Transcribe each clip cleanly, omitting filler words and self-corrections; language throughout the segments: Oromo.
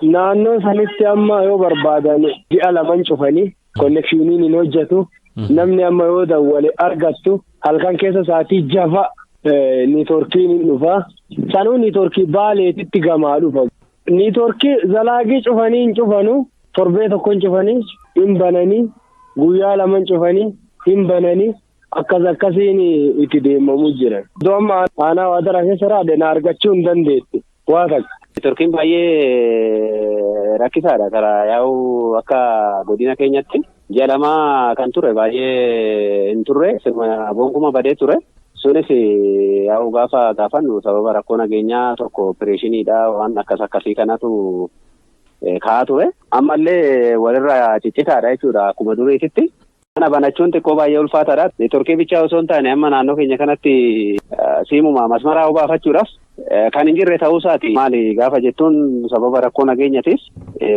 Naannoo sanitti amma yoo barbaadan ji'a laman cufanii connectioniin hin hojjetu. Namni amma yoo dawwale argattu halkan keessa sa'aatii jafa networkiin hin dhufa. Sanuu networkii Baaleetitti gamaa dhufa. Networkii zalaagii cufanii hin cufanu, torbee tokko hin cufanii hin bananii, guyyaa laman cufanii hin bananii, akkas akkasiin itti deemamu jiran. Iddoo amma aanaa Waadaraa keessa raade na argachuu hin dandeetti. Waa takka. Networkiin baay'ee rakkisaadha. Karaa yaa'u akka godina keenyatti ji'a 2 kan ture baay'ee hin turre, sirma gonkumaa badee ture. Sunis yaa'u gaafa gaafannu sababa rakkoo nageenyaa tokko operationiidha, waan akkas akkasii kanatu ka'aa ture. Ammallee walirraa ciccitaadha jechuudha akkuma duriititti. Kana banachuun xiqqoo baay'ee ulfaataadha. Networkii bichaa osoo hin taane amma naannoo keenya kanatti siimuma masmaraa obaafachuudhaaf kan hin jirre ta'uusaati. Maali gaafa jettuun sababa rakkoo nageenyatiif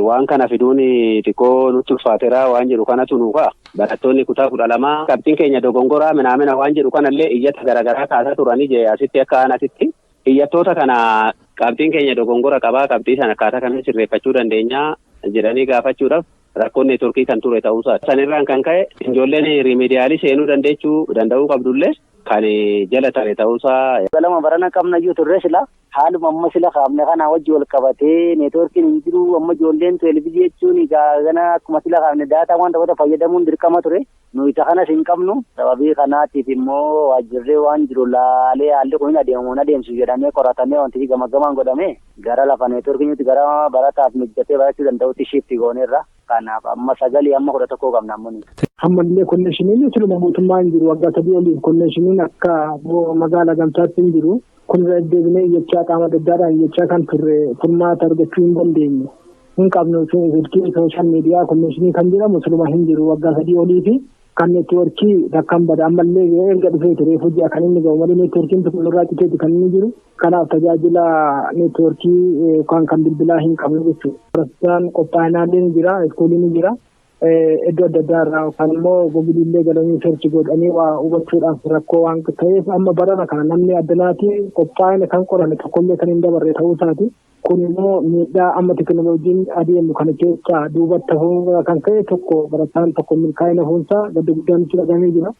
waan kana fiduun xiqqoo nutti ulfaateera waan jedhu kanatu nu ka'a. Barattoonni kutaa 12 qabxiin keenya dogongoraa minaamina waan jedhu kanallee iyyata garaagaraa kaasaa turanii jee asitti akka aanatitti. Iyyattoota kana qabxiin keenya dogongora qabaa, qabxii sana akkaataa kamiin sirreeffachuu dandeenya jedhanii gaafachuudhaaf rakkoon networkii kan ture ta'uusaati. Sanirraan kan ka'e ijoolleen remedialii seenuu dandeechuu danda'uu qabdullee kan jala tare ta'uusaa. Galama barana qabna iyyuu turre, sila haaluma amma sila kaafne kana wajji wal qabatee networkiin hin jiru. Amma ijoolleen 12 jechuun gana akkuma sila kaafne data waan tokko fayyadamuun dirqama ture. Nu isa kanas hin qabnu. Sababii kanaatiif immoo waajjirree waan jiru laalee haalli kun hin adeemamu hin adeemsu jedhamee qoratamee wanti gama gamaan godhame gara lafa networkiin gara barataaf mijatee barachuu danda'utti shift gooneerra. Kanaaf amma 9 amma 11 qabna ammoo. Ammallee connectioniin siluma mootummaa hin jiru. Waggaa 3 oliif connectioniin akka magaalaa Gamtaatti hin jiru. Kun irra deddeebinee iyyachaa, qaama adda addaadhaan iyyachaa kan turre, furmaata argachuu hin dandeenye. Hin qabnu, silkii social media connectionii kan jedhamu siluma hin jiru waggaa 3 oliifi. Kan networkii rakkan bada ammallee erga dhufee ture hojii kan inni ga'u malee networkiin tokko irraa citeeti kan inni jiru. Kanaaf tajaajila networkii yookaan kan bilbilaa hin qabnu jechuudha. Barataan qophaa'inaallee ni jira, schoolii ni jira. Iddoo adda addaa irraa yookaan immoo Googleiillee galanii search godhanii waa hubachuudhaaf rakkoo waan ta'eef amma barana kana namni addanaatii qophaa'ina kan qorame tokkollee kan hin dabarre ta'uu isaati. Kun immoo miidhaa amma teekinooloojiin adeemu kana keessaa duubatti hafuu kan ka'e tokko barataan tokko milkaa'ina hafuunsaa gadda guddaan nutti dhagamee jira.